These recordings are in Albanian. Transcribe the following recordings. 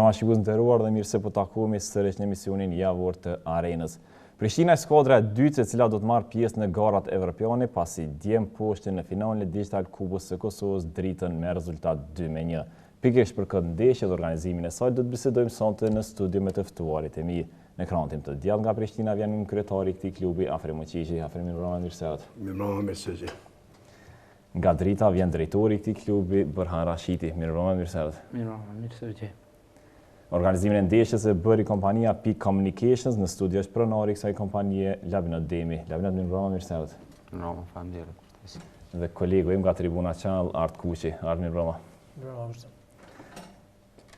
Mirëmbrëma shikues të nderuar dhe mirë se po takohemi sërish në emisionin javor të Arenës. Prishtina është skuadra e dytë e cila do të marrë pjesë në garat evropiane pasi dje mposhti në finalen e Digitalb Kupës së Kosovës Dritën me rezultat 2-1. Pikërisht për këtë ndeshje dhe organizimin e saj do të bisedojmë sonte në studio me të ftuarit e mi. Në krahun tim të djathtë nga Prishtina vjen nënkryetari i këtij klubi Afrim Muqiqi. Afrim, mirëmbrëma, mirë se erdhe. Mirëmbrëma, mirë se ju gjej. Nga Drita vjen drejtori i këtij klubi, Bërhan Rashiti. Mirëmbrëma, mirë se erdhe. Mirëmbrëma, mirë se ju gjej. Organizimin e ndeshjes e bëri kompania Peak Communications, në studio është pronari i kësaj kompanie, Labinot Demi. Labinot, mirëmbrëma, mirë se erdhe. Mirëmbrëma, faleminderit për ftesën. Dhe kolegu im nga Tribuna Channel, Art Kuqi. Art, mirëmbrëma. Mirëmbrëma, vërtet.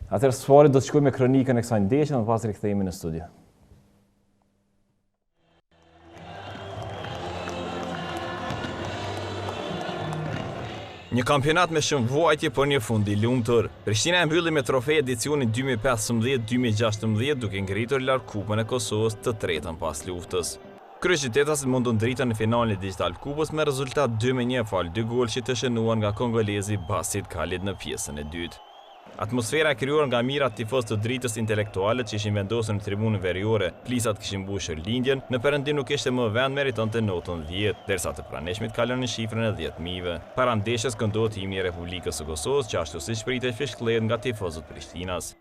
Atëherë së pari do të shkojmë me kronikën e kësaj ndeshje dhe më pas rikthehemi në studio. Një kampionat me shumë vuajtje por një fund i lumtur. Prishtina e mbylli me trofe edicionin 2015-2016 duke ngritur lart Kupën e Kosovës të tretën pas luftës. Kryeqytetasit mundën Dritën në finalen e Digitalb Kupës me rezultat 2-1 falë dy golshit të shënuar nga kongolezi Basit Khalid në pjesën e dytë. Atmosfera e krijuar nga mijëra tifozë të Dritës intelektualët që ishin vendosur në tribunën veriore, plisat kishin mbushur lindjen, në perëndim nuk ishte më vend meritonte notën dhjetë, derisa të pranishmit kalonin shifrën e dhjetë mijëve. Para ndeshjes këndohet himni i Republikës së Kosovës që ashtu siç pritej fishkëllehet nga tifozët prishtinas.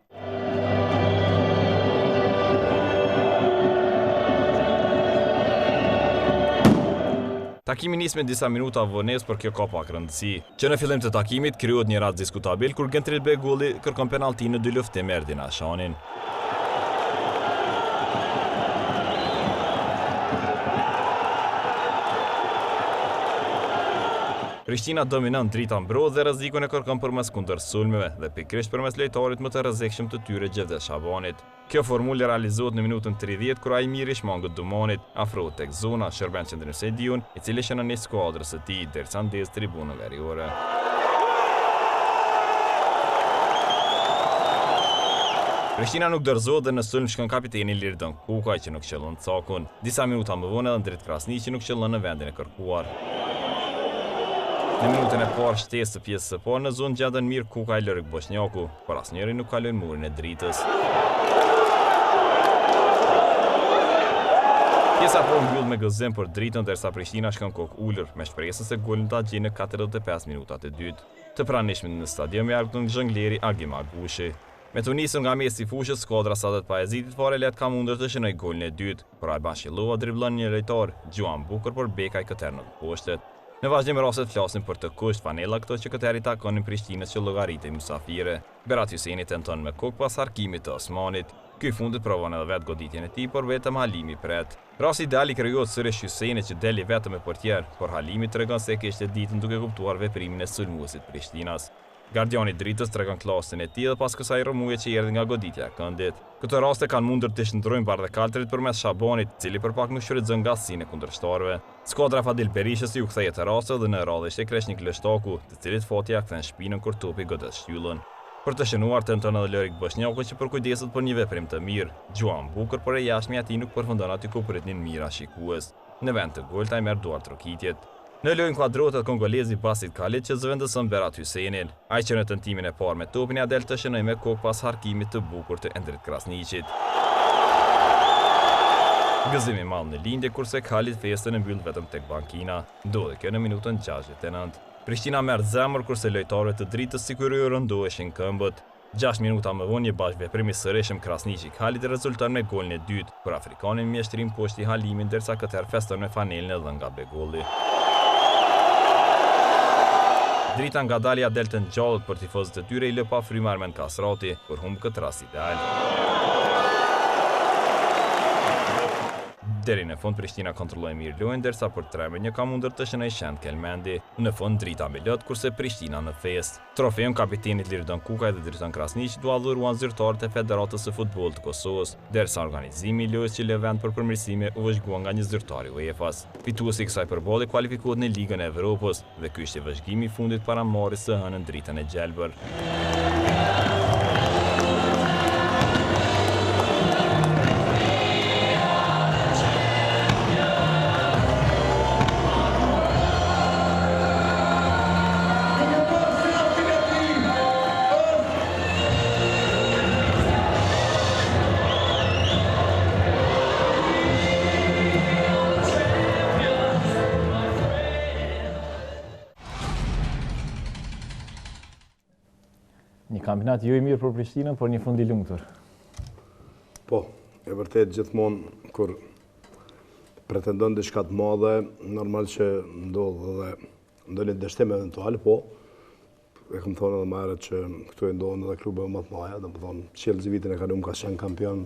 Takimi nis me disa minuta vonesë, por kjo ka pak rëndësi. Që në fillim të takimit, krijohet një rast diskutabil kur Gentrit Begolli kërkon penallti në dyluftim me Erdin Hashanin. Prishtina dominon, Drita mbrohet dhe rrezikun e kërkon përmes kundërsulmeve dhe pikërisht përmes lojtarit më të rrezikshëm të tyre Xhevdet Shabanit. Kjo formulë realizohet në minutën 30 kur ai mirë i shmanget Dumanit, afrohet tek zona, shërben Qëndrim Sejdiun, i cili shënon i skuadrës së tij, derisa ndez tribunën veriore. Prishtina nuk dorëzohet dhe në sulm shkon kapiteni Liridon Kukaj që nuk qëllon cakun. Disa minuta më vonë edhe Ndrit Krasniqi nuk qëllon në vendin e kërkuar. Në minutën e parë shtesë të pjesës së parë në zonë gjenden mirë Kuka e Lorik Boshnjaku, por asnjëri nuk kalojnë murin e Dritës. Pjesa e parë mbyllet me gëzim për Dritën derisa Prishtina shkon kokë ulur, me shpresën se golin ta gjejë në 45 minutat e dytë. Të pranishmit në stadium i argëton zhongleri Agim Agushi. Me t'u nisur nga mesi i fushës, skuadra e Sadet Pajazitit fare lehtë ka mundur të shënojë golin e dytë, por Alban Shillova driblon një lojtar, gjuan bukur por Bekaj këtë herë nuk mposhtet. Në vazhdim rastet flasin për të kuqtë, fanella këto që këtë herë i takonin Prishtinës që llogaritej mysafire. Berat Hyseni tenton me kokë pas harkimit të Osmanit. Ky i fundit provon edhe vetë goditjen e tij, por vetëm Halimi pret. Rasti ideal i krijohet sërish Hysenit që del i vetëm me portier, por Halimi tregon se e kishte ditën duke kuptuar veprimin e sulmuesit prishtinas. Gardiani i Dritës tregon klasin e tij edhe pas kësaj rrëmuje që i erdhi nga goditja e këndit. Këto raste kanë mundur t'i shndërrojnë bardhekaltrit përmes Shabanit, i cili për pak nuk shfrytëzon ngathtësinë e kundërshtarëve. Skuadra e Fadil Berishës iu kthehet rasteve dhe në radhë ishte Kreshnik Lushtaku, të cilit fati ia kthen shpinën kur topi godet shtyllën. Për të shënuar tenton edhe Lorik Boshnjaku që përkujdeset për një veprim të mirë. Gjuan bukur, por e jashtmja e tij nuk përfundon aty ku pritnin mijëra shikues. Në vend të golit ai merr duartrokitjet. Në lojë inkuadrohet edhe kongolezi Basit Khalid që zëvendëson Berat Hysenin. Ai që në tentimin e parë me topin ia del të shënojë me kokë pas harkimit të bukur të Endrit Krasniqit. Gëzim i madh në lindje kurse Khalid festën e mbyll vetëm tek bankina. Ndodhi kjo në minutën 69. Prishtina merr zemër kurse lojtarëve të Dritës sikur iu rëndoheshin këmbët. Gjashtë minuta më vonë një bashkëveprim i sërishëm Krasniqi-Khalid rezulton me golin e dytë, kur afrikani me mjeshtëri mposhti Halimin ndërsa këtë herë feston me fanellën e dhënë nga Begolli. Drita ngadalë ia del të ngjallet, por tifozët e tyre i lë pa frymë Armend Kastrati, kur humb këtë rast ideal. Deri në fund Prishtina kontrolloi mirë lojën ndërsa për 3-1 ka mundur të shënojë Shend Kelmendi. Në fund Drita me lot, kurse Prishtina në festë. Trofeun kapitenit Liridon Kukaj dhe Driton Krasniqit ua dhuruan zyrtarët e Federatës së Futbollit të Kosovës, derisa organizimi i lojës që lë vend për përmirësime u vëzhgua nga një zyrtar i UEFA-s. Fituesi i kësaj përballje kualifikohet në Ligën e Evropës dhe ky ishte vëzhgimi i fundit para marrjes të hënën dritën e gjelbër. Një kampionat jo i mirë për Prishtinën, por një fund i lumtur. Po, e vërtet gjithmonë kur pretendon diçka të madhe, normal që ndodh edhe ndonjë dështim eventual, po e kam thonë edhe më herët që këto i ndodhin edhe klubeve më të mëdha, domethënë Chelsea vitin e kalum ka qenë kampion,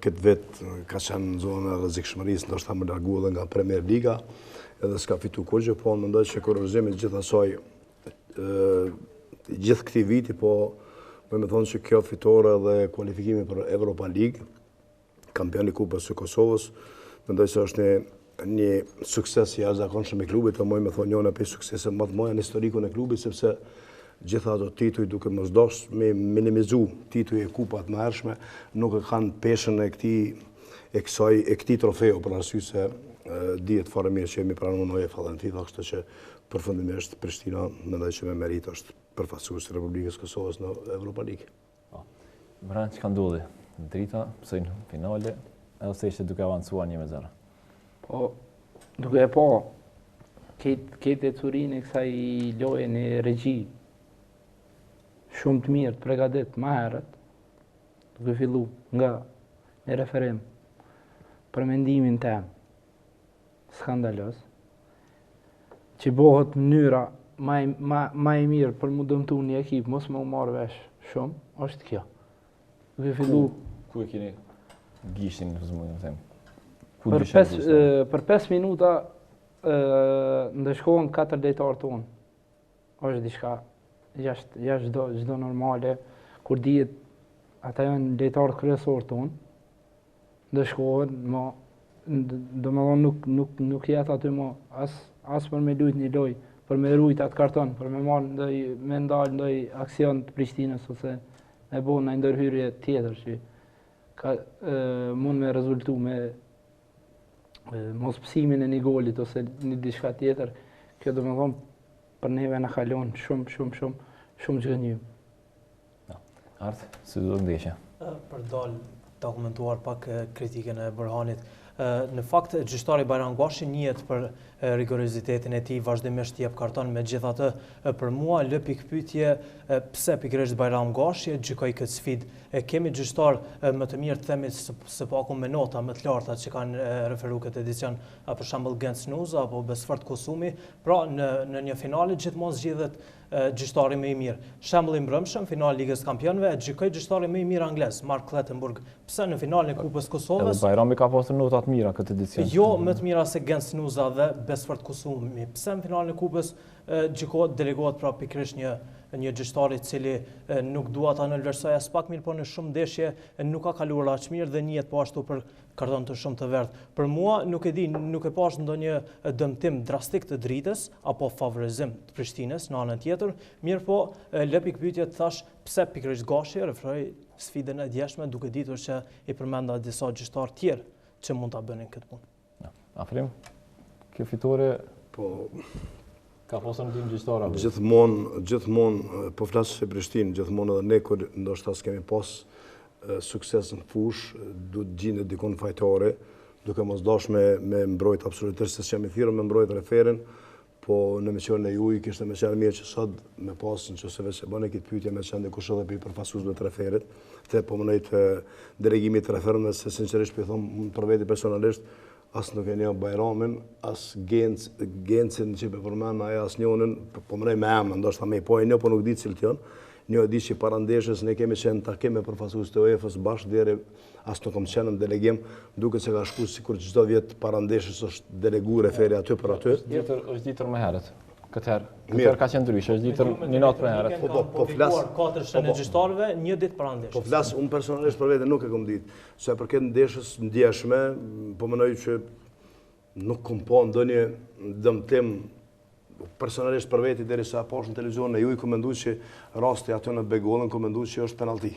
këtë vit ka qenë në zonën e rrezikshmërisë, ndoshta me u largu edhe nga Premier Liga, edhe s'ka fitu kurgjë, po mendoj që kurorëzimi i gjithë asaj gjithë këtij viti, po me me thonë që kjo fitore dhe kualifikimi për Europa League, kampion i Kupës së Kosovës, mendoj se është një një sukses i jashtëzakonshëm i klubit, po muj me thonë njëna prej sukseseve më të mëdha në historikun e klubit, sepse gjitha ato tituj duke mos dashtë me minimizu tituj e kupat më hershme, nuk e kanë peshën e këtij e kësaj e këtij trofeu për arsye se dihet fare mirë që jemi pranuar në UEFA dhe në FIFA, kështu që përfundimisht Prishtina mendoj që me meritë është përfaqësues i Republikës së Kosovës në Europa League. Po. Bran, çka ndodhi? Drita, pësoi në finale, edhe se ishte duke avancuar 1-0. Po, duke e pa, këtë ecurinë e kësaj loje në regji, shumë të mirë, të pregadit, ma herët, duke fillu nga një referim, për mendimin tem, skandaloz, që bohët mënyra ma, ma, ma e mirë për mu dëmtu një ekip, mos me u marrë vesh shumë, është kjo. Duke fillu... Ku, ku e keni gishtin, në zëmë, në them? Ku për 5 për 5 minuta ndëshkohen katër lojtarë tonë. Është diçka jashtë jashtë çdo çdo normale kur dihet ata janë lojtarët kryesorë tonë. Ndëshkohen, mo domethonë nuk nuk nuk jet aty mo as as për me lujt një lojë, për me rujt atë karton, për me marrë ndoj me ndal ndoj aksion të Prishtinës ose me bo ndonjë ndërhyrje tjetër që ka e, mund me rezultu me mos pësimin e një golit ose një diçka tjetër, kjo domethonë për neve na ka lon shumë, shumë, shumë, shumë zhgënjim. Art, si t'u duk ndeshja? Për dalë ta komentuar pak kritikën e Bërhanit. Në fakt, gjyqtari Bajram Gashi njihet për rigorozitetin e tij, vazhdimisht jep karton, megjithatë për mua lë pikëpyetje pse pikërisht Bajram Gashi e gjykoi këtë sfidë. Kemi gjyqtar më të mirë të themi së paku me nota më të larta që kanë referu këtë edicion, për shembull Genc Nuza apo Besfort Kosumi, pra në në një finale gjithmonë zgjidhet gjyqtari më i mirë. Shembulli i mbrëmshëm, finale e Ligës së Kampionëve, e gjykoi gjyqtari më i mirë anglez, Mark Clattenburg. Pse në finalen e Kupës së Kosovës? Edhe Bajrami ka pasur nota të mira këtë edicion. Jo më të mira se Genc Nuza dhe Besfort Kosumi. Pse në finalen e Kupës gjykohet, delegohet pra pikërisht një një gjyqtar i cili nuk dua ta nënvlerësoj aspak mirëpo në shumë ndeshje nuk ka kaluar aq mirë dhe njihet po ashtu për karton të shumtë të verdhë. Për mua nuk e di, nuk e pashë ndonjë dëmtim drastik të Dritës apo favorizim të Prishtinës në anën tjetër, mirëpo lë pikëpyetje të thash pse pikërisht Gashi referoi sfidën e djeshme duke ditur që i përmenda disa gjyqtarë tjerë që mund ta bënin këtë punë. Afrim, kjo fitore po ka pasur ndikim gjyqtar apo? Gjithmonë, gjithmonë po flas si Prishtinë, gjithmonë edhe ne kur ndoshta s'kemi pas sukses në fushë, duhet të gjindet dikun fajtori, duke mos dash me me mbrojt absolutisht se s'jam i thirrur me mbrojt referin, Po në emisionin e juj kishte me qenë mirë që sot me pas në qoftë se veç e bëni këtë pyetje me qenë dikush edhe prej përfaqësuesve të referit, të po mendoj të delegimit të referëve se sinqerisht po i them unë për veti personalisht as nuk e njoh Bajramin, as Genc, Gencin që po përmend ai as njonin, po, po mendoj me emër, ndoshta me po e njoh, po nuk di cilët janë. Një e di që para ndeshjes ne kemi qenë në takim me përfaqësues të UEFA-s bashkë deri as nuk kam qenë në delegim, duket se ka shku sikur çdo vjet para ndeshjes është delegu referi aty për aty. Është ditur, është ditur më herët. Këtë herë, këtë herë ka qenë ndryshe, është ditur një natë më herët. Po po, po flas katërshën po, e po. gjyqtarëve një ditë para ndeshjes. Po flas unë personalisht për vete nuk e kam ditë. Sa për këtë ndeshjes së djeshme, po mendoj që nuk kom pa ndonjë dëmtim personalisht për veti derisa e pashë në televizionin e juj, kom mendu që rasti aty në Begollën, kom mendu që është penalti.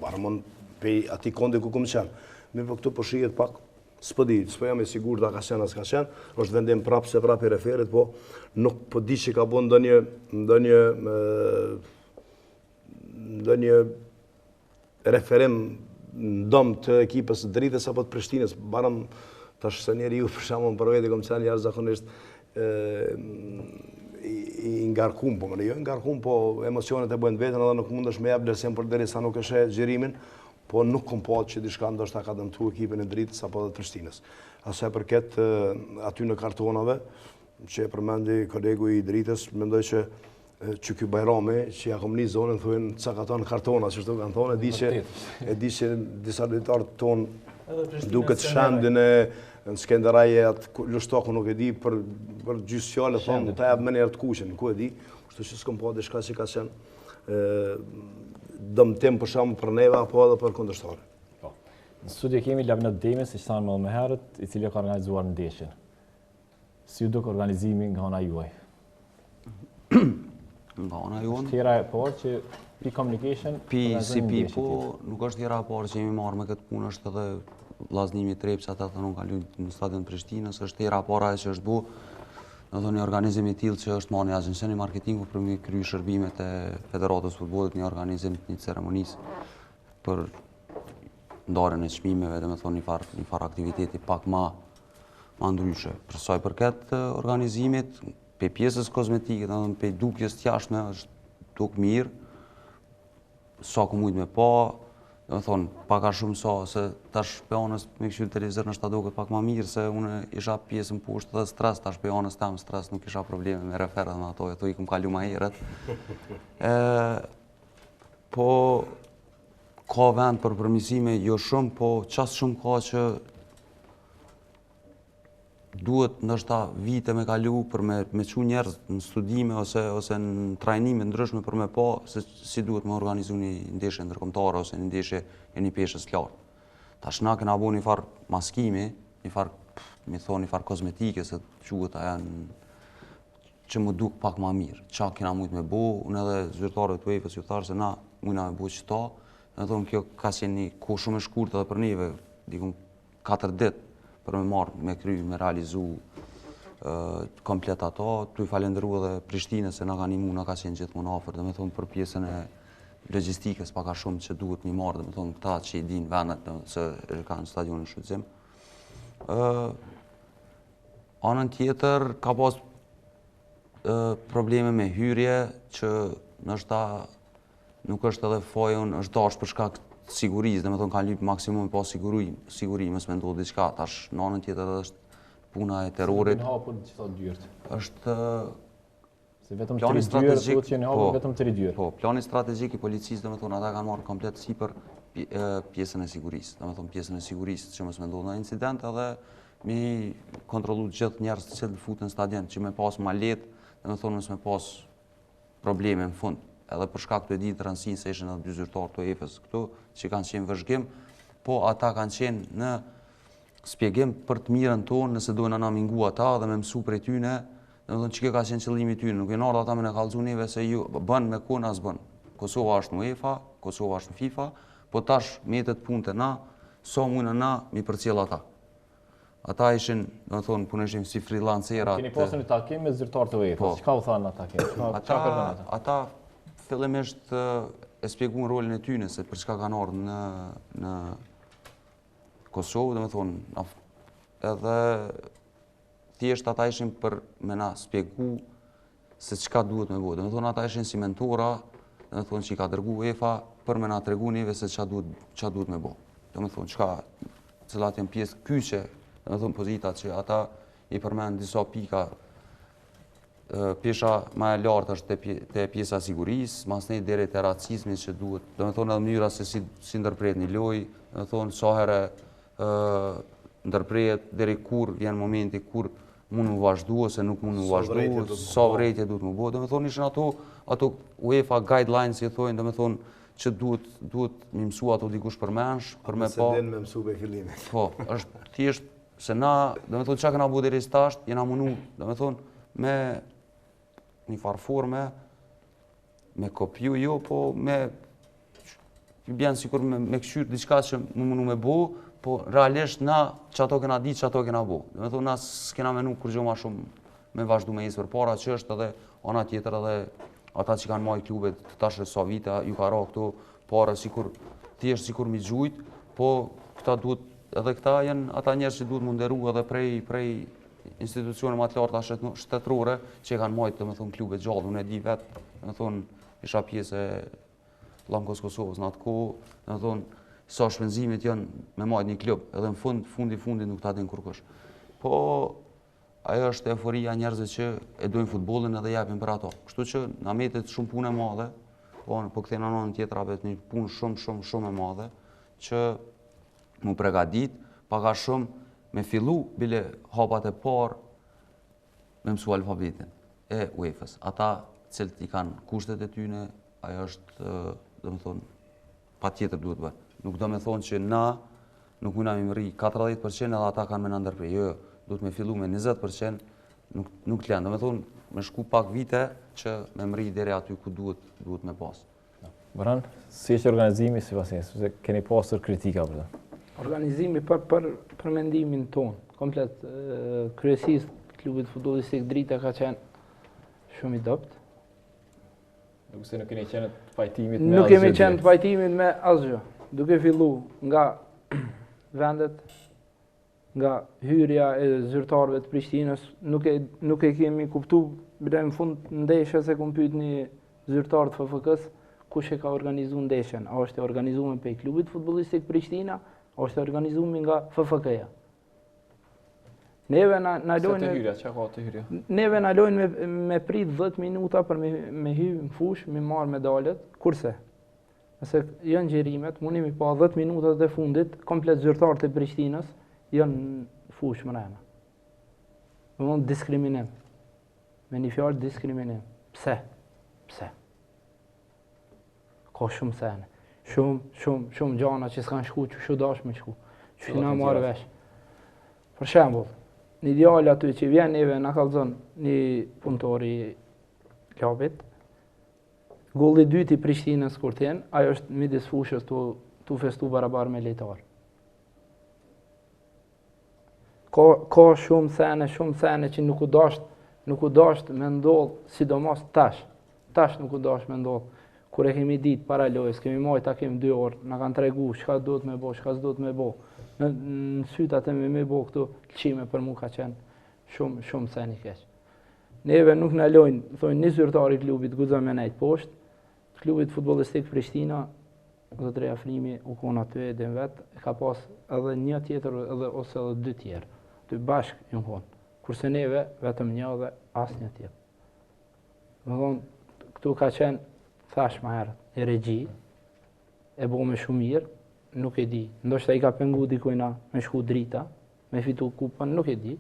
Barmon pej atij kondi ku kom qenë. Mirëpo këtu po shihet pak, s'po di, s'po jam i sigurt a ka qenë a s'ka qenë, është vendim prapë se prapë i referit, po nuk po di që ka bo ndonjë, ndonjë, ndonjë referim në dëm të ekipës së Dritës apo të Prishtinës, barem tash se njeriu për shembull për vete kam qenë jashtëzakonisht i, i ngarkum, po më jo i ngarkum, po emocionet e bëjnë veten edhe nuk mundesh me jap vlerësim përderisa nuk e sheh xhirimin, po nuk kom pa që diçka ndoshta ka dëmtu ekipin e Dritës apo edhe të Prishtinës. A sa i përket aty në kartonave, që e përmendi kolegu i Dritës, mendoj që që ky Bajrami, që ja kom ni zonin, thujnë ca ka tonë kartona, që shto kanë thonë, e di që, e di që disa lojtarë tonë duket Shendin e në Skenderaj e atë Lushtaku nuk e di për, për gjysë fjale, thonë, ta jap menjëherë të kuqen, ku e di, kështu që s'kom pa diçka që ka qenë dëmtim për shembull për neve apo edhe për kundërshtarin. Po. Në studio kemi Labinot Demin, siç thamë edhe më herët, i cili ka organizuar ndeshjen. Si ju duk organizimi nga ana juaj? Nga ana jonë? Është hera e parë që P Communication P, si P, po, nuk është hera e parë që jemi marrë me këtë punë, është edhe Vllaznimi Trepça, ata thonë ka luajt në stadion të Prishtinës, është hera e parë ajo që është bo, do një organizim i tillë që është marrë një agjenci marketingu për me kry shërbimet e Federatës Futbollit, një organizim të një ceremonisë për ndarjen e çmimeve, domethonë një farë, një farë aktiviteti pak ma ma ndryshe. Për sa i përket organizimit, pej pjesës kozmetike, domethonë pej dukjes të jashtme, është duk mirë, sa ku mujtë me pa, domethonë, pak a shumë sa, se tash pej anës me kqyrë televizor ndoshta duket pak ma mirë, se unë isha pjesën poshtë dhe stres, tash pej anës tem stres, nuk isha probleme me referë dhe me ato, e to i kum kalu ma herët. E, po, ka vend për përmirësime, jo shumë, po qaq shumë ka që duhet ndoshta vite me kalu për me, me çu njerëz në studime ose, ose në trajnime ndryshme për me pa se si duhet me organizu një ndeshje ndërkombëtare ose një ndeshje e një peshës lartë. Tash na kena bo një farë maskimi, një farë, mi thonë, një farë kozmetike, se quhet ajo në që m'u duk pak ma mirë. Qa kena mujtë me bo, unë edhe zyrtarëve të UEFA-s ju thash se na mujna me bo qëta, domethonë kjo ka qenë një kohë shumë e shkurtë edhe për neve, dikun 4 ditë për me marrë, me kry, me realizu komplet ato, tu i falenderu edhe Prishtinës se na ka nimu, na ka qenë gjithmonë afër, domethonë për pjesën e logjistikës pak a shumë që duhet mi marrë, domethonë këta që i dinë vendet, se e kanë stadionin shfrytëzim. Anën tjetër, ka pas probleme me hyrje që ndoshta nuk është edhe faji jonë, është dashtë për shkak të sigurisë, domethonë kanë lypë maksimum pa siguri, siguri mos me ndodhë diçka, tash në anën tjetër edhe është puna e terrorit. Si hapur gjitha dyert? Është Se vetëm plani strategjik, thuhet që janë hapur po, vetëm tri dyer. Po, plani strategjik i policisë, domethonë ata kanë marrë komplet sipër pjesën e sigurisë, domethonë pjesën e sigurisë që mos me ndodhë ndonjë incident edhe mi kontrollu gjithë njerëz të cilët futen në stadion, që me pas ma lehtë, domethonë mos me pas probleme në fund. Edhe për shkak të ditë rëndësinë se ishin edhe dy zyrtarë të UEFA-s këtu, që kanë qenë vëzhgim, po ata kanë qenë në spjegim për të mirën tonë, nëse dojnë na mi ngu ata dhe me mësu prej tyne, domethonë që kjo ka qenë qëllimi i tyne, nuk janë ardhë ata me na kallzu neve se ju bën me kon a s'bën. Kosova është në UEFA, Kosova është në FIFA, po tash metet punë te na, sa mujna na mi përcjell ata. Ata ishin, domethonë, punojshin si freelancera. Keni pasur një takim me zyrtarë të UEFA, po. Çka u thanë në takim? Çka ata, ata? Ata fillimisht e spjeguan rolin e tyne se për çka kanë ardhur në në Kosovë, domethonë, edhe thjesht ata ishin për me na spjegu se çka duhet me bo. Domethonë, ata ishin si mentora, domethonë që i ka dërgu UEFA për me na tregu neve se çka duhet, çka duhet me bo. Domethonë, çka, cilat janë pjesë kyçe, domethonë, pozitat që ata i përmend disa pika Pesha ma e lartë është te pjesa e sigurisë, masnej deri te racizmi që duhet, domethonë edhe mënyra se si, si ndërprehet një lojë, domethonë sa herë ndërprehet deri kur vjen momenti kur mund mu vazhdu ose nuk mund mu vazhdu, sa vrejtje duhet mu bo, domethonë ishin ato, ato UEFA guidelines i thojnë, domethonë që duhet, duhet mi mësu ato dikush përmensh, për me pa... Se din me mësu prej fillimit. Po, është thjesht Se na, domethonë, çka kena bo deri tash, jena munu, domethonë, me një farë forme, me kopju jo, po me, i bjen sikur me, me kqyr diçka që me munu me bo, po realisht na qato kena di, qato kena bo. Domethonë, na s'kena menu kurgjo ma shumë me vazhdu me ecë përpara, që është edhe ana tjetër edhe ata që kanë majt klubet tash e sa vite, ju ka ra këto pare sikur, thjesht sikur mi gjujt, po këta duhet Edhe këta janë ata njerëz që duhet mu nderu edhe prej prej institucione ma të larta shtetërore që e kanë majtë, domethonë, klubet gjallë, unë e di vetë, domethonë, isha pjesë e Llamkos Kosovës në atë kohë, domethonë, sa shpenzimet janë me majtë një klub, edhe në fund, fundi fundi nuk ta din kurkush. Po, ajo është euforia njerëzve që e dojnë futbollin edhe japin për ato. Kështu që na metet shumë punë e madhe, po, po kthehna në anën tjetër, apet një punë shumë, shumë, shumë e madhe, që mu pregadit, pak a shumë me fillu bile hapat e parë me mësu alfabetin e UEFA-s. Ata cilët i kanë kushtet e tyne, ajo është, domethonë, patjetër duhet bërë. Nuk do me thonë që na nuk muna me mrri 40% edhe ata kanë me na ndërpre. Jo, jo, duhet me fillu me 20%, nuk, nuk të lenë. Do me thonë, me shku pak vite që me mrri deri aty ku duhet, duhet me pas. Bërhan, si është organizimi sipas jush, sepse keni pasur kritika për të? Organizimi për, për, për mendimin tonë, komplet kryesisë klubit futbollistik Drita ka qenë shumë i dobët. Nuk se nuk keni qenë të pajtimit me asgjë. Nuk kemi qenë të pajtimit me asgjë. Duke fillu nga vendet, nga hyrja e zyrtarëve të Prishtinës, nuk e, nuk e kemi kuptu, bile në fund ndeshjes e kum pyet një zyrtar të FFK-s, kush e ka organizu ndeshjen, a është e organizume prej klubit futbollistik Prishtina, a është e organizume nga FFK-ja. Neve na na lojnë te hyrja, çka ka te hyrja? Neve na lojnë me me prit 10 minuta për me me hy në fushë, me marr medaljet, kurse nëse janë xhirimet, mundemi mi pa 10 minutat e fundit, komplet zyrtarët e Prishtinës janë në fushë mrena. Domthon diskriminim. Me një fjalë diskriminim. Pse? Pse? Ka shumë sene. Shumë, shumë, shumë gjana që s'kanë shku, qysh u dash me shku. Që na marrë vesh. Për shembull, një djalë aty që vjen neve na kallzon një punëtor i Llapit, golli i dytë i Prishtinës kur t'hin, ajo është midis fushës tu, tu festu barabar me lojtarë. Ka, ka shumë sene, shumë sene që nuk u dasht, nuk u dasht me ndodh, sidomos tash. Tash nuk u dasht me ndodh. Kur e kemi ditë para lojës, kemi majt takim dy orë, na kanë tregu çka duhet me bo, çka s'duhet me bo. Në, në sytë atë me me bo këto lëshime për mu ka qenë shumë, shumë sen i keq. Neve nuk na lojnë, thonë një zyrtar i klubit guxon me nejt poshtë, klubit futbollistik Prishtina Zotëri Afrimi u kon aty e din vet, e ka pas edhe një tjetër edhe ose edhe dy tjerë. Aty bashkë janë kon. Kurse neve vetëm një dhe asnjë tjetër. Domethonë, këtu ka qenë, thash ma herët, një regji, e bo me shumë mirë, nuk e di. Ndoshta i ka pengu dikujna me shku drita, me fitu kupën, nuk e di.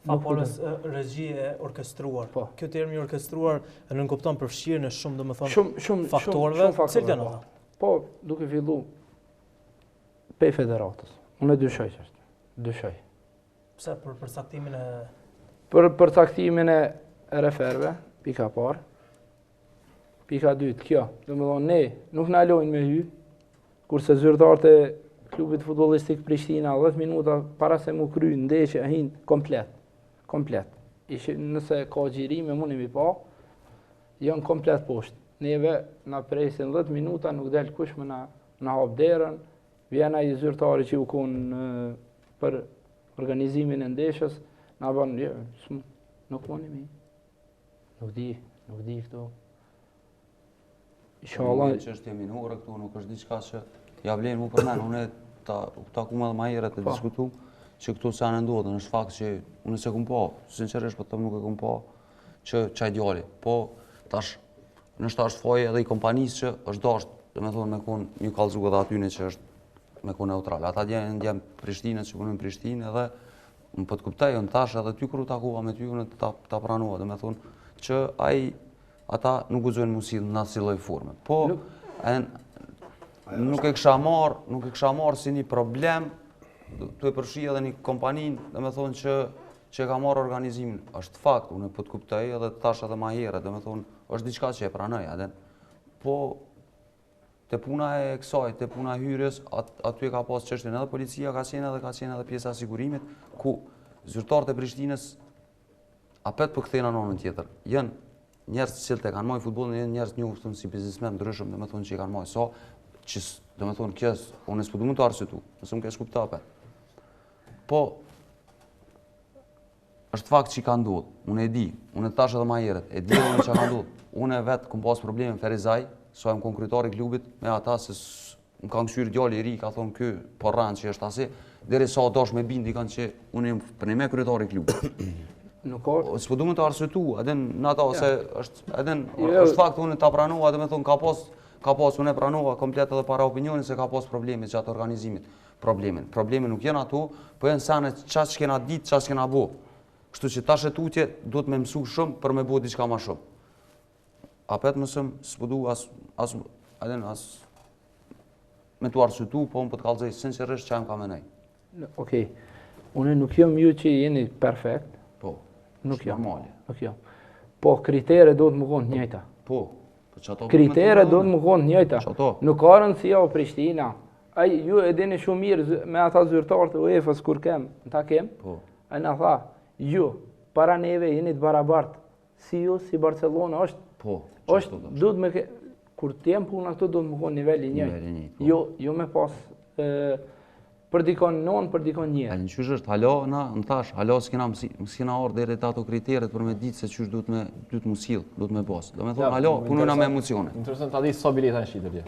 Tha parës regji e orkestruar. Po. Kjo termi i orkestruar nënkupton përfshirjen e shumë, domethënë, shumë, shumë, faktorëve, shumë, faktorëve, cilët janë po. ata? Po, duke fillu pej federatës. Unë e dyshoj që është. Dyshoj. Pse për përcaktimin e Për përcaktimin e referëve, pika parë. Pika dytë, kjo. Domethonë, ne nuk na lojnë me hy, kurse zyrtarët e klubit futbollistik Prishtina 10 minuta para se mu kry ndeshja hinë komplet. Komplet. Ishi, nëse ka xhirime, mundi mi pa, janë komplet poshtë. Neve na presin 10 minuta, nuk del kush me na, na hap derën, vjen ai zyrtari që u konë për organizimin e ndeshjes, na bën, jo, nuk mundi mi. Nuk di, nuk di këtu. Inshallah. Nuk është minore këtu, nuk është diçka që ja vlen mu përmen, unë ta, ta kum edhe ma herët e po. diskutu, që këto sene ndodhen, është fakt që unë s'e kum pa, sinqerisht po them nuk e kum pa, që qaj djali, po tash, ndoshta është faji edhe i kompanisë që është dasht, domethonë me kon, m'ju kallzu edhe atyne që është me kon neutral. Ata djem, djem Prishtinës që punojnë Prishtinë edhe Unë po të kuptoj, unë tash edhe ty kur u takova me ty, unë ta, ta pranova, domethonë, që ai, ata nuk guxojnë mu sill në asnjë lloj forme. Po, nuk, en, nuk e kisha marrë, nuk e kisha marrë si një problem, tu e përfshi edhe një kompani, domethonë që, që e ka marrë organizimin, është fakt, unë po të kuptoj edhe tash edhe ma herët, domethonë, është diçka që e pranoj, edhe, po, Te puna e kësaj, te puna e hyrjes, aty e ka pas çështjen edhe policia ka qenë edhe ka qenë edhe pjesa e sigurimit, ku zyrtarët e Prishtinës apet po kthehna në anën tjetër. Janë njerëz të cilët e kanë majt futbollin, janë njerëz të njohur si biznesmen ndryshëm, domethënë që i kanë majt sa që domethënë kjo unë s'po du me të arsyetu, nëse më keqkupto apet. Po. Është fakt që ka ndodhë, unë e di, unë e thash edhe ma herët, e di unë që ka ndodhë. Unë e vetë kom pas probleme në Ferizaj, sa jam konë kryetari i klubit, me ata se më kanë kqyrë djali i ri, ka thonë ky, po rren që është asi, deri sa dosh me bindë i kanë që unë jam përnime kryetari i klubit. Nuk ka... S'po du me të arsyetu, edhe në ata, ose është, edhe jo. është fakt unë ta pranova, edhe me thonë ka pas, ka pas, unë e pranova komplet edhe para opinionit se ka pas probleme gjatë organizimit. Problemin. Problemi nuk janë ato, po janë sene qa që kena ditë, qa që kena bo. Kështu që tash e tutje duhet me mësu shumë për me bo diçka ma shumë. Apet mësëm, s'po du as, as, edhe as me t'u arsyetu, po unë po të kallzoj sinqerisht që jam ka menoj. Okej, unë nuk jam ju që jeni perfekt. Po, nuk jam. Normale. Nuk jam. Po, kritere duhet me konë të njëjta. Po, po qato... Kritere duhet me konë të njëjta. Qato. Nuk ka rëndësi o Prishtina. Ai, ju e dini shumë mirë me ata zyrtarët e UEFA-s kur kem, në takim. Po. Ai na tha, ju, para neve jeni të barabartë, si ju, si Barcelona, është, po, është, duhet me, kur të jem puna këtu, duhet me konë nivel i njëjtë. Nivel i njëjtë, po. Jo, jo me pas, e, për dikon non, për dikon një. A në qysh është, hala, na, në thash, hala s'kena, s'kena ardhë deri te ato kriteret për me ditë se qysh duhet me, duhet mu sill, duhet me pas. Do me thonë, hala, punojna me emocione. Interesant, ta di sa bileta janë shitur dje.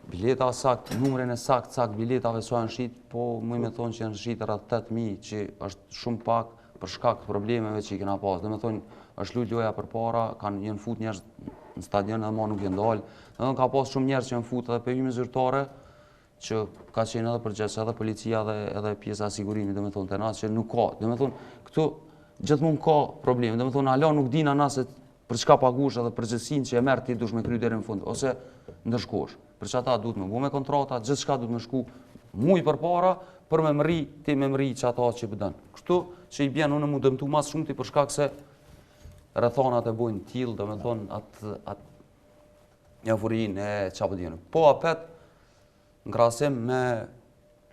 Bileta sakt, numrin e sakt, sakt biletave sa janë shit, po muj me thonë që janë shit rreth 8000, që është shumë pak për shkak të problemeve që i kena pas. Do me thonë, është lujt loja përpara, kanë janë fut njerëz në stadion edhe ma nuk janë dalë. Do me thonë, ka pas shumë njerëz që janë fut edhe pe hyjmë zyrtare, që ka qenë edhe përgjegjës edhe policia edhe edhe pjesa e sigurimit, do me thonë, te na që nuk ka. Do me thonë, këtu gjithmonë ka probleme. Do me thonë, hala nuk dina na se për çka paguhesh edhe përgjegjësinë që e merr ti duhesh me kry deri në fund ose ndëshkohesh. Për çata duhet me bu me kontrata, gjithçka duhet me shku muj përpara për me mrri ti me mrri çata që po don. Kështu që i bjen unë mu dëmtu mas shumti për shkak se rrethanat e bojnë tillë, do me thonë atë atë euforinë e çka po di unë. Po apet Në krahasim me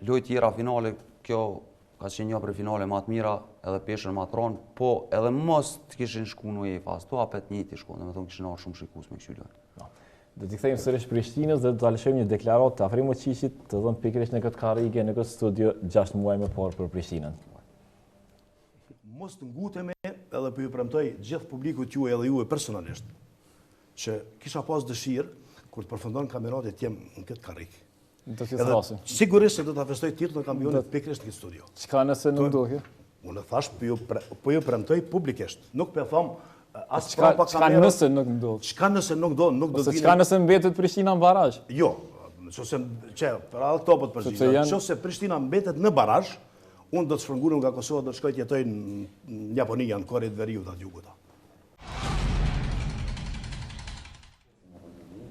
lojë tjera finale, kjo ka qenë një prej finale ma të mira, edhe peshën ma të ronë, po edhe mos të kishin shku në UEFA, ato apet njëjtë shku, do me thonë kishin ardhë shumë shikues me kqyr lojën. No. Do t'i kthehemi sërish Prishtinës dhe do ta lëshojmë një deklaratë të Afrim Muqiqit të dhënë pikërisht në këtë karrige, në këtë studio 6 muaj më parë për Prishtinën. Mos të ngutemi edhe po ju premtoj gjithë publikut juaj edhe juve personalisht që kisha pas dëshirë kur të përfundon kampionati të jem në këtë karrige. Do të thrasim. Sigurisht se do ta festoj titullin e kampionit pikërisht në këtë studio. Çka nëse nuk ndodh kjo? Unë thash po ju pre, po ju premtoj publikisht. Nuk po e them as çka prapa kamerës. Çka nëse nuk ndodh? Çka nëse nuk ndodh, nuk do të vinë. Çka nëse mbetet Prishtina në barazh? Jo, nëse që për atë këto po të përgjigjem. Nëse Prishtina mbetet në barazh, Unë do të shpërngulem nga Kosova, do të shkoj të jetoj në Japoni, në Kore të Veriut atë jugut.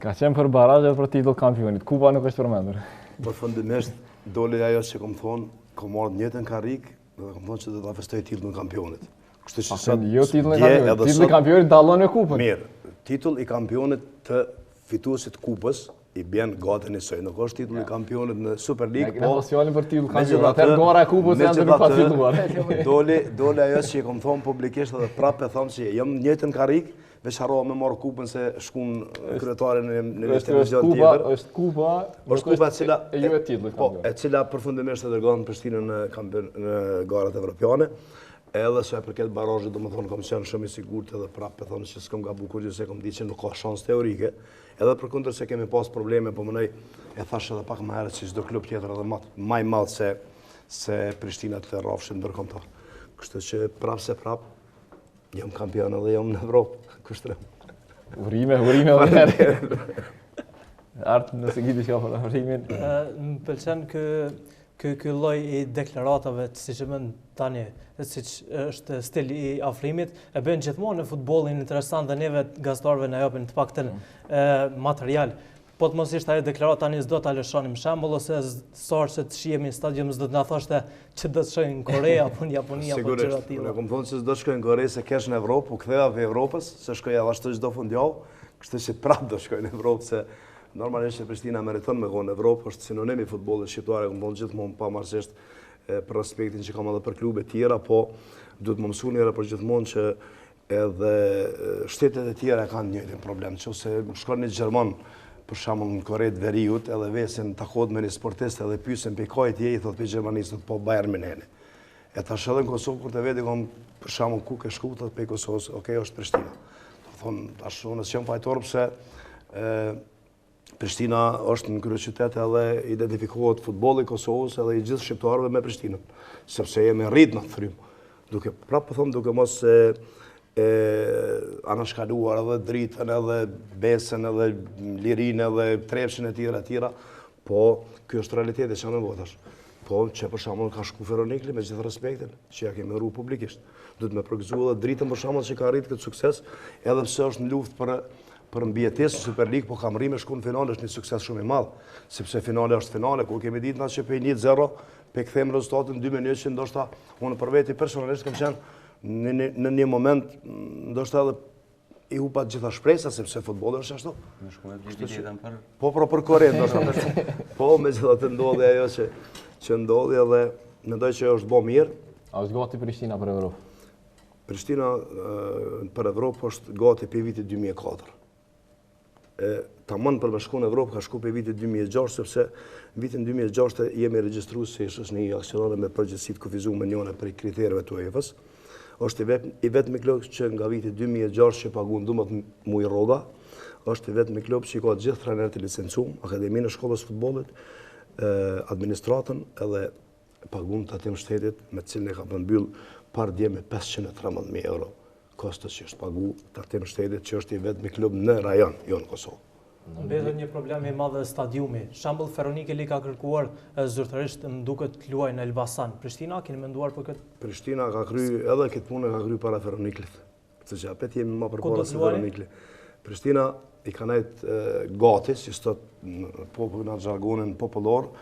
Ka qenë për barazh dhe për titull kampionit. Kupa nuk është përmendur. Përfundimisht doli ajo që kom thonë, kom ardhë njëjtën karrikë dhe kom thonë që do ta festoj titullin e kampionit. Kështu që sot jo titullin e kampionit, titulli i kampionit dallon me kupën. Mirë, titull i kampionit të fituesit kupës i bjen gati njësoj. Nuk është titulli i kampionit në Superligë, po... Ne po flasim për titull kampionit, atëherë gara e kupës janë të pa fituar. Doli, doli ajo që e kom thonë publikisht edhe prapë e thom që jam në njëjtën karrikë, veç harrova me marrë kupën se shkun kryetari në një televizion tjetër. Është kupa, është kupa e cila e jo e titullit po, e cila përfundimisht e dërgon Prishtinën në kampion në garat evropiane. Edhe sa i përket barazhit, domethënë kam qenë shumë i sigurt edhe prapë e thom që s'kam gabu kurrë se kom ditë që nuk ka shans teorike. Edhe përkundër se kemi pas probleme, po mendoj e thash edhe pak më herët si çdo klub tjetër edhe ma ma i madh se se Prishtina të rrafshit ndërkombëtar. Kështu që prapë se prapë jam kampion edhe jam në Evropë, kushtrim. Urime, urime edhe një herë. Art, nëse ki diçka për Afrimin. Më pëlqen kë Ky ky lloj i deklaratave, siç e bën tani, siç është stili i Afrimit, e bën gjithmonë në futbollin interesant dhe neve gazetarëve na japin të paktën mm. material. Po të mos ishte ajo deklaratë tani s'do ta lëshonim shembull ose sa herë që të shihemi në stadium s'do të na thoshte që do të shkoj në Kore apo në Japoni apo gjëra të tilla. Unë kam thonë se s'do të shkoj në Kore se kesh në Evropë, u ktheva prej Evropës, se shkoja ashtu çdo fundjavë, kështu që prapë do shkoj në Evropë se Normalisht që Prishtina meriton me konë në Evropë, është sinonim i futbollit shqiptar, e kam thonë gjithmonë pavarësisht për respektin që kam edhe për klube tjera, po duhet me mësu njëherë për gjithmonë që edhe shtetet e tjera kanë njëjtin problem, që ose shkon një gjerman, për shembull në Kore të Veriut, edhe vesin takohet me një sportist edhe pysin prej kahit je, i thot prej Gjermanisë, thot po Bayern München. E tash edhe në Kosovë, kur të veti, kom, për shembull, ku ke shku, të pej Kosovës, okej, është Prishtina. Do thonë, tash unë s'jam fajtor, pse e, Prishtina është në kryeqytet edhe identifikohet futbolli i Kosovës edhe i gjithë shqiptarëve me Prishtinën, sepse jemi rritë në atë frymë. Duke, prapë po thom, duke mos e, e anashkaluar edhe Dritën, edhe Besën, edhe Lirinë, edhe Trepçën e tjera, e tjera, po, kjo është realiteti që me bo tash. Po, që për shembull ka shku Feronikli me gjithë respektin, që ja kemi uru publikisht. Duhet me përgëzu edhe Dritën për shembull që ka arritë këtë sukses, edhe pse është në luftë për për mbijetesë në Superligë, po ka mrri me shku në finale, është një sukses shumë i madh, sepse finale është finale, kur kemi ditë na që prej 1-0, pe kthejmë rezultatin 2-1 që ndoshta unë për veti personalisht kam qenë në një, në një moment ndoshta edhe i hupa të gjitha shpresa, sepse futbolli është ashtu. Me shku me bli biletën për... Po, pro për Kore, ndoshta. Po, megjithatë ndodhi ajo që, që ndodhi edhe mendoj që është bo mirë. A është gati Prishtina për Evropë? Prishtina për Evropë është gati prej vitit 2004. E, tamam për me shku në Evropë ka shku prej vitit 2006, sepse në vitin 2006 jemi regjistru si shoqni aksionare me përgjegjësi të kufizume njëna prej kritereve të UEFA-s. është i, vet, i vetmi klub që nga viti 2006 që pagun 12 muaj rroga, është i vetmi klub që i ka gjithë trajnerët e licencum, Akademinë e Shkollës Futbollit, administratën edhe pagun tatim shtetit me të cilin e ka përmbyll pardje me 513.000 euro kosto që është pagu tatim shtetit që është i vetmi klub në rajon, jo në Kosovë. Mbetet një problem i madh stadiumi. Shembull Feronikeli ka kërkuar zyrtarisht më duket të luajë në Elbasan. Prishtina, keni menduar për këtë? Prishtina ka kry, edhe këtë punë ka kry para Feroniklit. Kështu që apet jemi ma përpara se Feronikli. Prishtina i ka nejt gati, si thot populli në zhargonin popullor,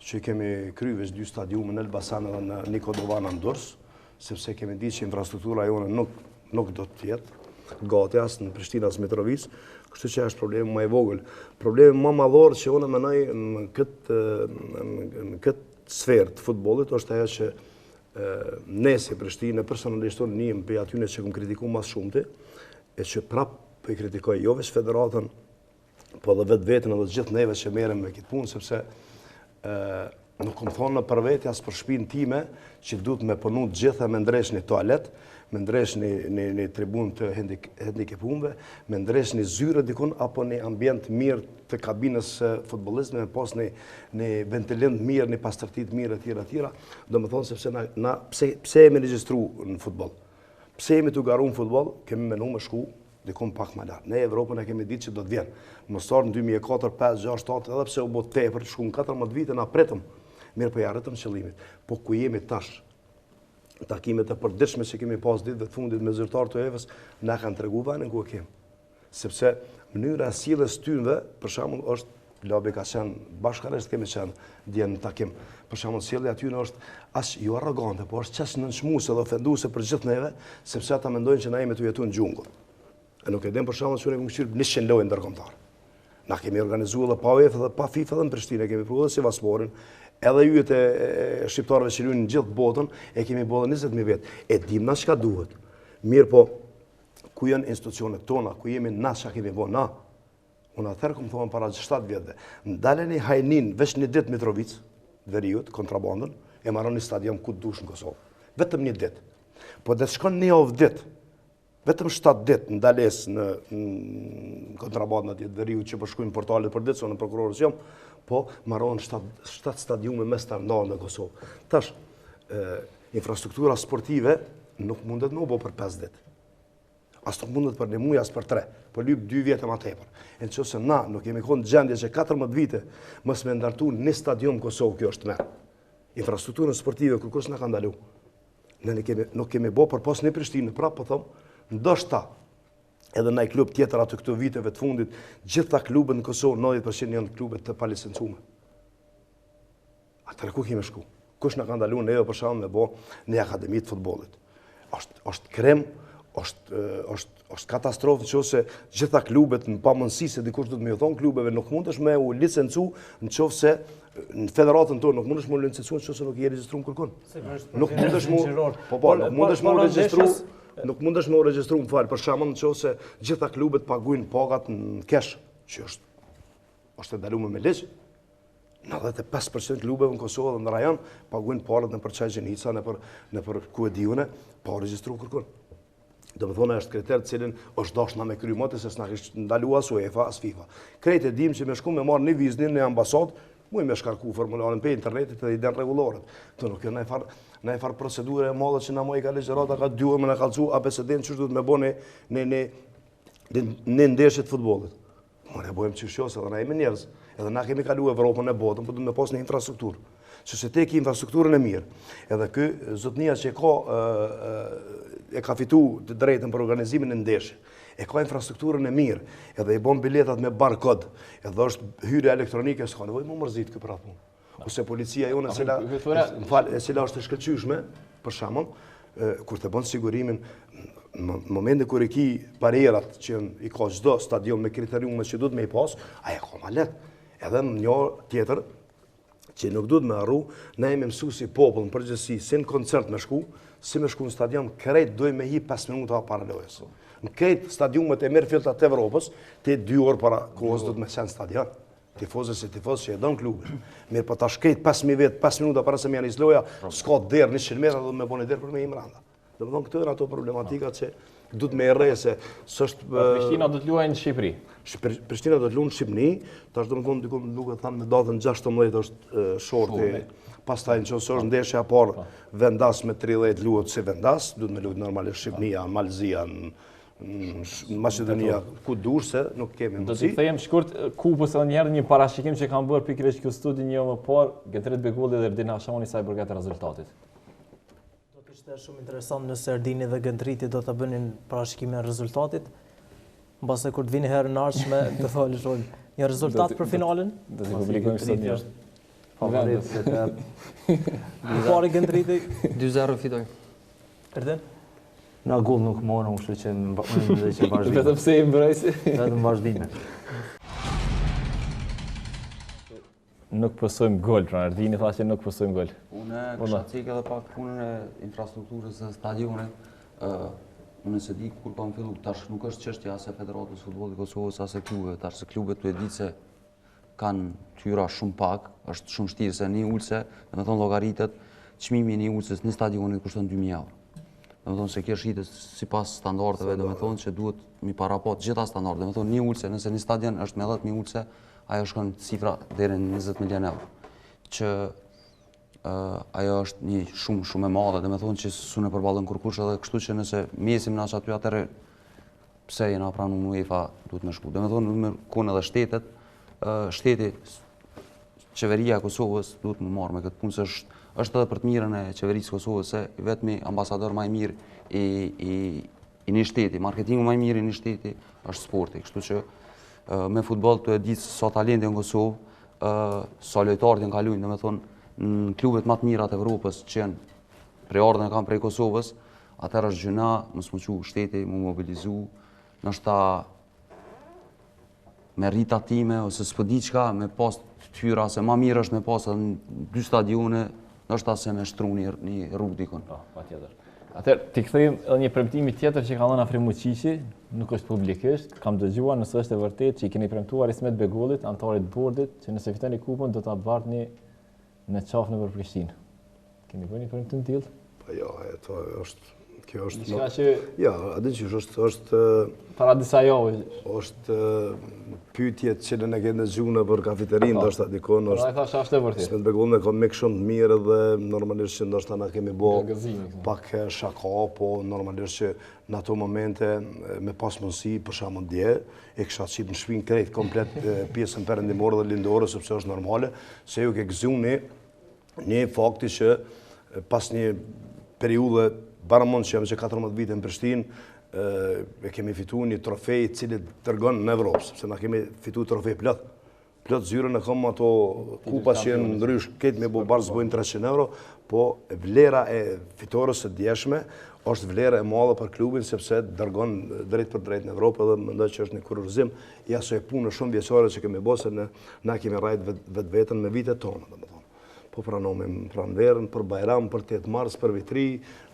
që kemi kry veç dy stadiume në Elbasan edhe në Niko Dovana në Durrës, sepse kemi ditë që infrastruktura jone nuk, nuk do të jetë gati as në Prishtinë as në Mitrovicë, kështu që është problemi më i vogël. Problemi më madhor që unë mendoj në këtë në këtë sferë të futbollit është ajo që ne si Prishtinë, personalisht unë njihem prej atyne që kom kritiku ma s'shumti, e që prap po i kritikoj jo veç federatën, po edhe vetë vetën edhe gjithë neve që merrem me këtë punë, sepse nuk kom thonë për vete as për shpinë time që duhet me punu të gjitha me ndreq një toalet, me ndreq një, një, një tribunë të hendikepumve, me ndreq një zyre dikun apo një ambient mirë të kabinës së futbollistëve, me pas një, një ventilim të mirë, një pastërti të mirë, etj, etj. Domethonë sepse na, na pse, pse jemi regjistru në futboll? Pse jemi tu garu në futboll? Kemi menu me shku dikun pak më lart. Ne Evropën e kemi ditë që do të vjen. Mos në 2004, 5, 6, 7, edhe pse u bë tepër, shku në 14 vite na pritëm. Mirëpo ja arritëm qëllimit. Po ku jemi tash? Takimet e përditshme që kemi pas ditëve të fundit me zyrtarë të UEFA-s, na kanë tregu vendin ku e kemi. Sepse mënyra e sjelljes tynve, për shembull, është Labi ka qenë, bashkarisht kemi qenë dje në takim. Për shembull, sjellja e tyre është as jo arrogante, por është qaq nënçmuese dhe ofenduese për gjithë neve, sepse ata mendojnë që na jemi tu jetu në xhungël. E nuk e din për shembull që ne kemi kqyr 100 lojë ndërkombëtare. Na kemi organizuar edhe pa UEFA dhe pa FIFA edhe në Prishtinë, kemi pru edhe Sivassporin, edhe yjet e, e shqiptarëve që luajnë në gjithë botën, e kemi bërë 20000 vetë. E dim na çka duhet. Mirëpo, ku janë institucionet tona, ku jemi na çka kemi bo na. Unë atëherë kom thonë para 7 vjetëve, ndaleni hajnin veç një ditë Mitrovicë, veriut, kontrabandën, e maron një stadium ku të dush në Kosovë. Vetëm një ditë. Po dhe shkon një javë ditë, vetëm 7 ditë ndalesë në, në kontrabandën atje të veriut që po shkruajnë po portalet për ditë, se unë prokuror s'jam, po maron 7, 7 stadiume me standard në Kosovë. Tash, e, infrastruktura sportive nuk mundet me u bo për 5 ditë. As nuk mundet për një muj, as për tre. Po lyp 2 vjetë ma tepër. E në qoftë se na nuk jemi konë gjendje që 14 vite mos me ndërtu një stadium në Kosovë, kjo është tmerr. Infrastrukturën sportive, kërkush s'na ka ndalu. Ne nuk kemi, nuk kemi bo përpos në Prishtinë, prapë po thom, ndoshta edhe naj klub tjetër aty këto viteve të fundit, gjitha klubet në Kosovë, 90% janë klube të palicencume. Atëherë ku kemi shku? Kush na ka ndalu neve për shembull me bo një akademi të futbollit? Është është krim, është është është katastrofë në qoftë se gjitha klubet në pamundësi se dikush do të më ju thonë klubeve nuk mundesh me u licencu në qoftë se në federatën tonë nuk mundesh me u licencu në qoftë se nuk je regjistruar kërkun. Nuk mundesh mu po po nuk mundesh me u regjistru nuk mundesh me u regjistru më fal për shembull në qoftë se gjitha klubet paguajnë pagat në cash, që është është e ndaluar me ligj. 95% klubeve në Kosovë dhe në rajon paguajnë paret nëpër çajxhenica, nëpër nëpër ku e di unë, pa u regjistru kërkun. Domethonë është kriter të cilin është dashtë na me kry moti se s'na kish ndalu as UEFA, as FIFA. Krejt e dim që me shku me marrë një vizë në ambasadë, muj me shkarku formularin pe internetit edhe i din rregulloret. Këto nuk janë najfarë najfarë procedure e madhe që na moj ka ligjërata ka dy orë me na kallxu ABCD-n qysh duhet me bo në në në në ndeshje të futbollit. More e bojmë qysh jo, se edhe na jemi njerëz, edhe na kemi kalu Evropën e botën, po duhet me pas një infrastrukturë. Që se te ki infrastrukturën e mirë, edhe ky zotnia që e ka, e ka fitu të drejtën për organizimin e ndeshje, e ka infrastrukturën e mirë, edhe i bon biletat me barkod, edhe është hyrja elektronike, s'ka nevojë m'u mërzit ky për atë punë. Ose policia jonë e cila, më fal, e cila është e shkëlqyeshme, për shembull, kur të bën sigurimin në momentin kur i ki barrierat që i ka çdo stadium me kriteriume që duhet me i pas, ai e ka ma lehtë. Edhe një tjetër që nuk duhet me harru, ne jemi mësu si popull në përgjithësi, si në koncert me shku, si me shku në stadium, krejt dojmë me hi 5 minuta para lojës. Në krejt stadiumet e mirëfillta të Evropës, ti 2 orë para kohës duhet me qenë stadion. Tifozi si tifoz që e don klubin. Mirë, po tash krejt 5.000 vetë, 5 minuta para se me ja nis loja, s'ka derë 100 metra dhe me bo një derë për me hi mrenda. Domethonë, këto janë ato problematika që duhet me e rre se s'është... Pra, Prishtina do të luajë në Shqipëri. Prishtina do të luajë në Shqipëri, tash domethonë, diku më duket thanë me datën 16 është shorti, pastaj në qoftë se është ndeshja e parë po. vendas me 30 luhet si vendas, duhet me luajt normalisht Shqipëria, Malësia, në Maqedonia, ku dush se nuk kemi mundësi. Do t'i kthehem shkurt kupës edhe njëherë një parashikim që kam bërë pikërisht këtu studio një më parë, Gentrit Begolli dhe Erdin Hashani sa i përket rezultatit. Do të ishte shumë interesant nëse Erdini dhe Gentriti do të bënin parashikimin e rezultatit. Mbase kur të vini herën e ardhshme, do të lëshojmë një rezultat për finalen. Do të publikojmë sot një. Favorit se të... Pari Gentriti. 2-0 fitoj. Erdin? Na gol nuk morëm, kështu që unë mendoj që vazhdime. Vetëm se i mbrojsi. Vetëm vazhdime. Nuk pësojmë gol, pra Erdini tha që nuk pësojmë gol. Unë kisha cekë edhe pak punën e infrastrukturës së stadionit. Unë s'e di kur kam fillu, tash nuk është çështja as e Federatës Futbollit Kosovës, as e klubeve, tash se klubet tu e ditë se kanë t'hyra shumë pak, është shumë shtirë se një ulëse, domethonë llogaritet, çmimi i një ulëses një stadionit kushton 2000 euro. Domethonë se kjo shitet sipas standardeve, domethonë që duhet mi parapa të gjitha standardet, domethonë një ulëse, nëse një stadion është me 10.000 ulëse, ajo shkon cifra deri në 20 milion euro. Që ajo është një shumë shumë e madhe, domethonë që s'un e përballon kurkush edhe kështu që nëse mesim na qaty atëherë pse jena pranu në UEFA duhet me shku. Domethonë, duhet me konë edhe shtetet, shteti, qeveria e Kosovës duhet me u marrë me këtë punë, se është, është edhe për të mirën e qeverisë Kosovës, se i vetmi ambasador ma i mirë i, i, i një shteti, marketingu ma i mirë i një shteti është sporti. Kështu që me futboll tu e ditë sa talente në Kosovë, sa lojtarë janë ka lujnë, domethonë, në klubet ma të mira të Evropës që janë prejardhjen e kanë prej Kosovës, Atëherë është gjynah, mos m'u çu shteti, m'u mobilizu, ndoshta me rrit tatime, ose s'po di çka, me pas të hyra, se ma mirë është me pas edhe dy stadione, ndoshta se me shtru një, një rrugë dikun. Po, patjetër. Atëherë, t'i kthehemi edhe një premtimi tjetër që ka dhënë Afrim Muqiqi, nuk është publikisht, kam dëgjuar nëse është e vërtetë që i keni premtuar Ismet Begollit, anëtarit të bordit, që nëse fitoni kupën do ta bartni Në qafë nëpër Prishtinë. Keni bërë një premtim të tillë? Po jo, e to është kjo është Diçka që Jo, a din qysh është është para disa javësh. Është pyetje të cilën e ke dëgju nëpër kafiteri, po. ndoshta dikun është. Ai thashë është e vërtetë. Ismet Begollin e kam mik shumë të mirë dhe normalisht që ndoshta na kemi bo pak shaka, po normalisht që në ato momente me pas mundësi, për shembull dje, e kisha qitë në shpinë krejt komplet pjesën perëndimore dhe lindore, sepse është normale, se ju ke gëzu një, një fakti që pas një periudhe baramon që jam që 14 vite në Prishtinë, e kemi fitu një trofe i cili dërgon në Evropë, sepse na kemi fitu trofe plot. Plot zyrën e kam ato kupa që janë ndrysh, këtë me bo barazi bojnë 300 euro, po vlera e fitores së djeshme është vlerë e madhe për klubin sepse dërgon drejtpërdrejt në Evropë dhe mendoj që është një kurorëzim i asaj pune shumë vjeçare që kemi bo se ne na kemi rrajt vetveten me vitet tona, domethënë. Po pranohemi në pranverën, për Bajram, për 8 mars, për Vit t'Ri,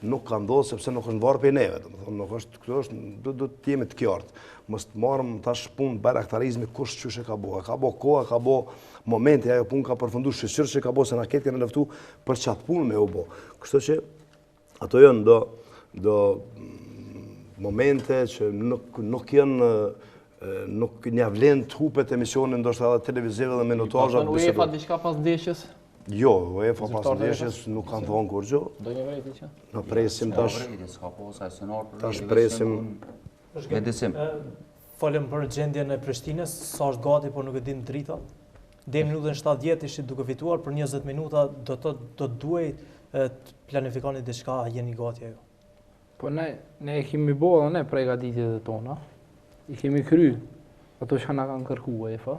nuk ka ndodhë sepse nuk është varë prej neve, domethënë, nuk është, këtu është, do, do të jemi të qartë. Mos të marrim tash punë bajraktarizmi kush qysh e ka bo, e ka bo koha, ka bo momenti, ajo punë ka përfundu, shyqyr që ka bo, se na krejt kena luftu për qatë punë me u bo. Kështu që ato janë do, do momente që nuk, nuk janë nuk ia vlen të hupet emisioni, ndoshta edhe televizive dhe minutazha. Ka thënë UEFA diçka pas ndeshjes? Jo, UEFA pas ndeshjes nuk kanë thonë kurgjë. Do një vrejtje që? Na presim tash. Tash presim. Me Folëm për gjendjen e Prishtinës, sa është gati, por nuk e dim Drita. Deri në minutën 70 ishit duke fituar për 20 minuta, do të do të duhej të planifikoni diçka, jeni gati ajo. Po ne, ne e kemi bo edhe ne pregatitjet e tona, i kemi kry ato që na kanë kërku UEFA.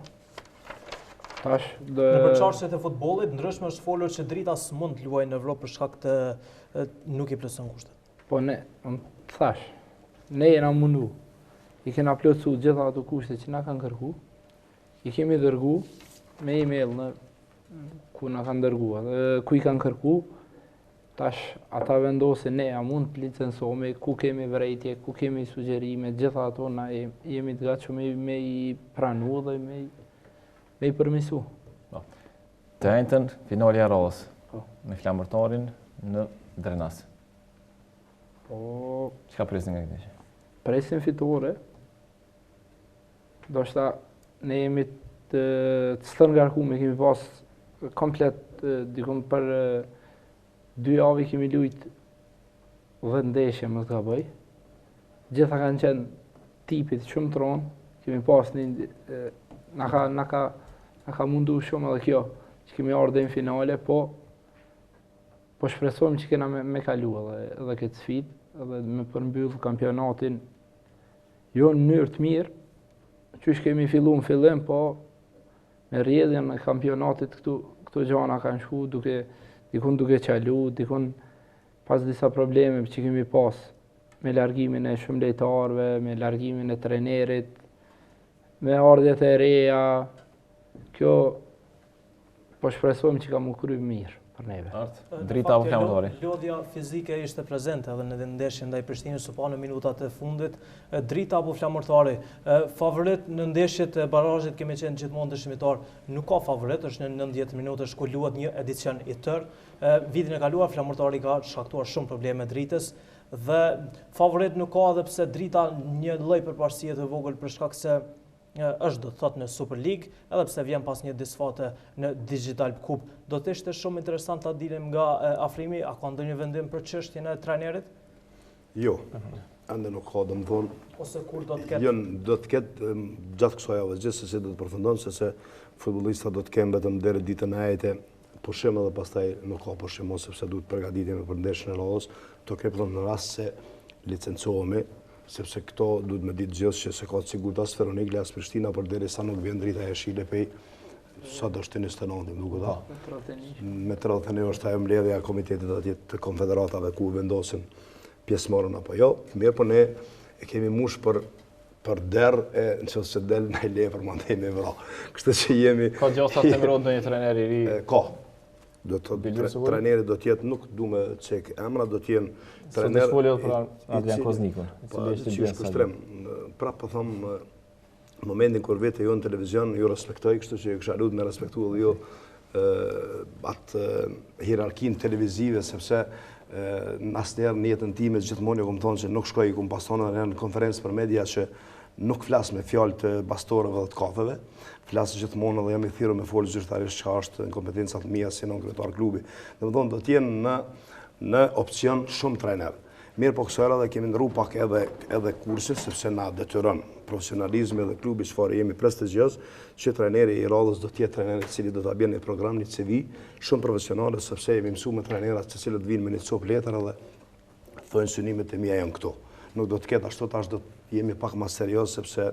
Tash do Nëpër qarqet e futbollit, ndryshme është folur që Drita s'mund të luajë në Evropë për shkak të nuk i plotëson kushtet. Po ne, unë të thash, ne jena mundu, i kena plotësu gjitha ato kushte që na kanë kërku, i kemi dërgu me email në ku na kanë dërgu, ku i kanë kërku, Tash ata vendosin ne a mund të licencohemi, ku kemi vërejtje, ku kemi sugjerime, gjitha ato na jemi të gatshëm me, me i pranu dhe me, me i përmisu. Po. Të enjten, finalja e radhës, po. me Flamurtarin në Drenas. Po... Çka presim nga kjo? Presim fitore, Ndoshta ne jemi të, të stërngarkuar, kemi pas komplet dikun për dy javë kemi lujt 10 ndeshje mos gaboj. Gjitha kanë qenë tipit shumë t'ronë, kemi pas një na ka na ka na ka mundu shumë edhe kjo që kemi ardhur në finale, po po shpresojmë që kena me, me kalu edhe, edhe këtë sfidë edhe me përmbyll kampionatin Jo në mënyrë të mirë, qysh kemi fillu në fillim, po me rrjedhjen e kampionatit këtu, këto gjana kanë shku duke, dikun duke çalu, dikun pas disa probleme që kemi pas me largimin e shumë lojtarëve, me largimin e trenerit, me ardhjet e reja, kjo Po shpresojmë që ka m'u kry mirë për neve. Art, Drita apo Flamurtari? Lodhja fizike ishte prezente edhe në ndeshjen ndaj Prishtinës, u pa në minutat e fundit. Drita apo Flamurtari? Favorit në ndeshjet e barazhit kemi qenë gjithmonë dëshmitar. Nuk ka favorit, është një 90 minutësh ku luhet një edicion i tërë. Vitin e kaluar Flamurtari ka shkaktuar shumë probleme Dritës dhe favorit nuk ka edhe pse Drita një lloj përparësie të vogël për shkak se është do të thotë në Superligë, edhe pse vjen pas një disfate në Digitalb Cup. Do të ishte shumë interesant ta dinim nga Afrimi, a ka ndonjë vendim për çështjen e trajnerit? Jo, ende nuk ka, domethonë. Ose kur do të ketë? Jo, do të ketë gjatë kësaj jave, gjithsesi do të përfundon, sepse futbollistat do të kenë vetëm deri ditën e ejte pushim edhe pastaj nuk ka pushim mo, sepse duhet përgatitemi për ndeshjen e radhës, të kepëtën në rast se licencohemi, sepse këto duhet me ditë gjithë që s'e ka të sigurt as Feronikeli, as Prishtina, përderisa nuk vjen drita jeshile pej sa do është 29, më duket a? Me 31 është ajo mbledhja e komitetit atje të konfederatave ku vendosin pjesëmarrjen apo jo. Mirë, po ne e kemi mush për për derr e në qoftë se del naj lepër më ndaj me vra. Kështu që jemi... Ka gjasa të emërohet ndonjë trener i ri? Ka. Do të trajneri do të jetë nuk du me cek emra, do të jenë trener. Sot është për Adrian Koznikun, i cili po, është i bën sa. Prapë po them në momentin kur vete ju në televizion, ju respektoj, kështu që ju kisha lutë me respektu edhe ju atë hierarkinë televizive, sepse në asnjëherë në jetën time gjithmonë ju kom thonë që nuk shkoj, i kom pas thonë edhe në konferencë për media që nuk flas me fjalë të bastorëve dhe të kafeve, flas gjithmonë edhe jam i thirrur me folë zyrtarisht çka është në kompetencat mia si nënkryetar klubi. Domethonë do të jenë në në opcion shumë trajner. Mirë po kësaj radhe kemi ndrru pak edhe edhe kursin sepse na detyron profesionalizmi dhe klubi çfarë jemi prestigjioz që trajneri i radhës do të jetë trajner i cili do ta bjerë një program, një CV shumë profesionale sepse jemi mësuar me trajnerat të cilët vijnë me një copë letër edhe thonë synimet e mia janë këto. Nuk do të ketë ashtu, tash do të jemi pak ma serioz sepse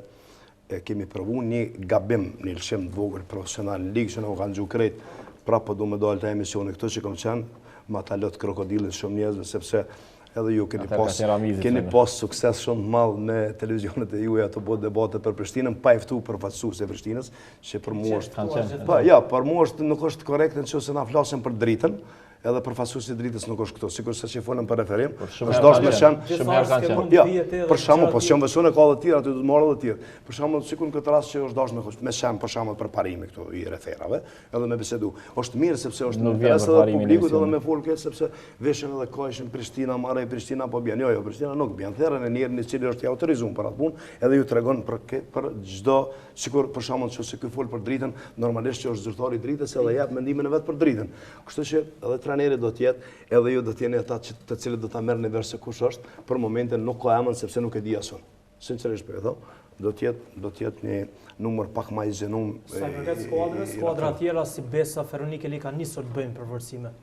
e kemi provu një gabim, një lëshim të vogël profesional në ligë që na u kanë gju krejt, prapë po du me dalë te emisioni këto që kom qenë, ma ta lot krokodilit shumë njerëzve, sepse Edhe ju keni pas, keni pas sukses shumë të madh me televizionet e juaja tu bo debate për Prishtinën, pa i ftu përfaqësues e Prishtinës, që për mua është... Po, ja, për mua është, nuk është korrekte në qoftë se na flasim për Dritën, edhe përfaqësuesi i Dritës nuk është këtu, sikurse që folëm për referim, po, është dashur me qenë... Shumë herë kanë qenë. Ja, për shembull, po s'jam veçuar ka edhe tjerë, aty do të marrë edhe tjerë. Për shembull, sikur në këtë rast që është dashur me qenë për shembull Përparimi këtu i referave, edhe me bisedu. Është mirë sepse është në interes edhe publikut edhe me folë këtë, sepse vishin edhe kajshin Prishtina, marre Prishtina, po bjen. Jo, jo, Prishtina nuk bjen. Thërreni njerin i cili është i autorizum për atë punë, edhe ju tregon për, për çdo, sikur për shembull që se ky fol për Dritën, normalisht që është zyrtar i Dritës edhe jep mendimin e vet për Dritën. Kështu që edhe trajneri do të jetë, edhe ju do të jeni ata që të cilët do ta merrni vesh se kush është, për momentin nuk ka emën sepse nuk e di as unë. Sinqerisht po e them, do të jetë do të jetë një numër pak më i zgjenum. Sa i përket skuadrës, skuadra tjera si Besa, Feronikeli kanë nisur të bëjnë përforcime.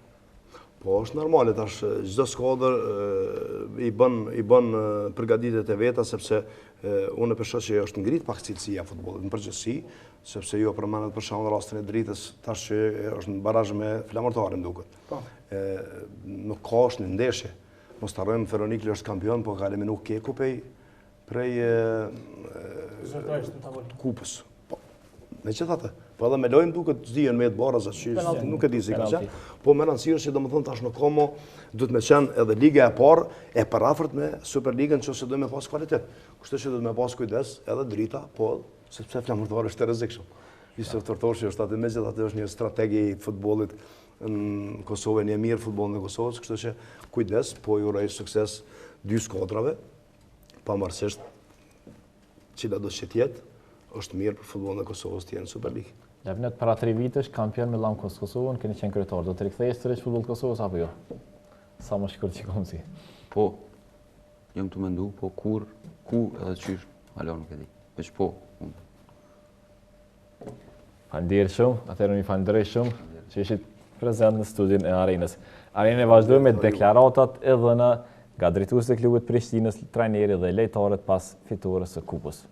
Po është normale tash çdo skuadër i bën i bën përgatitjet e veta sepse unë po shoh që është ngrit pak cilësia e futbollit në përgjithësi, sepse ju e përmendët për shembull rastin e Dritës tash që është në barazh me Flamurtarin duket. Po. Ë nuk ka është një ndeshje. Mos të harrojmë Feronikeli është kampion, po ka eliminu Keku prej prej kupës. Po, megjithatë, po edhe me lojë m'duket s'di janë me të baraz, që nuk e di si ka qenë, po me rëndësi është që domethënë tash në komo, duhet me qenë edhe liga e parë e përafërt me Superligën që ose do me pas kvalitet. Kështu që duhet me pas kujdes edhe Drita, po sepse Flamurtari është e rrezikshëm. Isuf Tortoshi është aty, megjithatë është një strateg i futbollit në Kosovë, njeh mirë futbollin e Kosovës, kështu që kujdes, po ju uroj sukses dy skuadrave, pavarësisht cila do që të jetë, është mirë për futbollin e Kosovës të jenë në Superligë. Labinot para 3 vitesh kampion me Lamkos Kosovën, keni qenë kryetar, do të rikthehesh sërish futboll të Kosovës apo jo? Sa më shkurt që kom si? Po, jam tu mendu, po kur, ku edhe qysh, hala nuk e di. Veç po, unë. Faleminderit shumë, atëherë unë ju falenderoj shumë që ishit prezent në studion e Arenës. Arena e vazhdojmë me deklaratat e dhëna nga drejtuesit e klubit Prishtinës, trajneri dhe lojtarët pas fitores së kupës.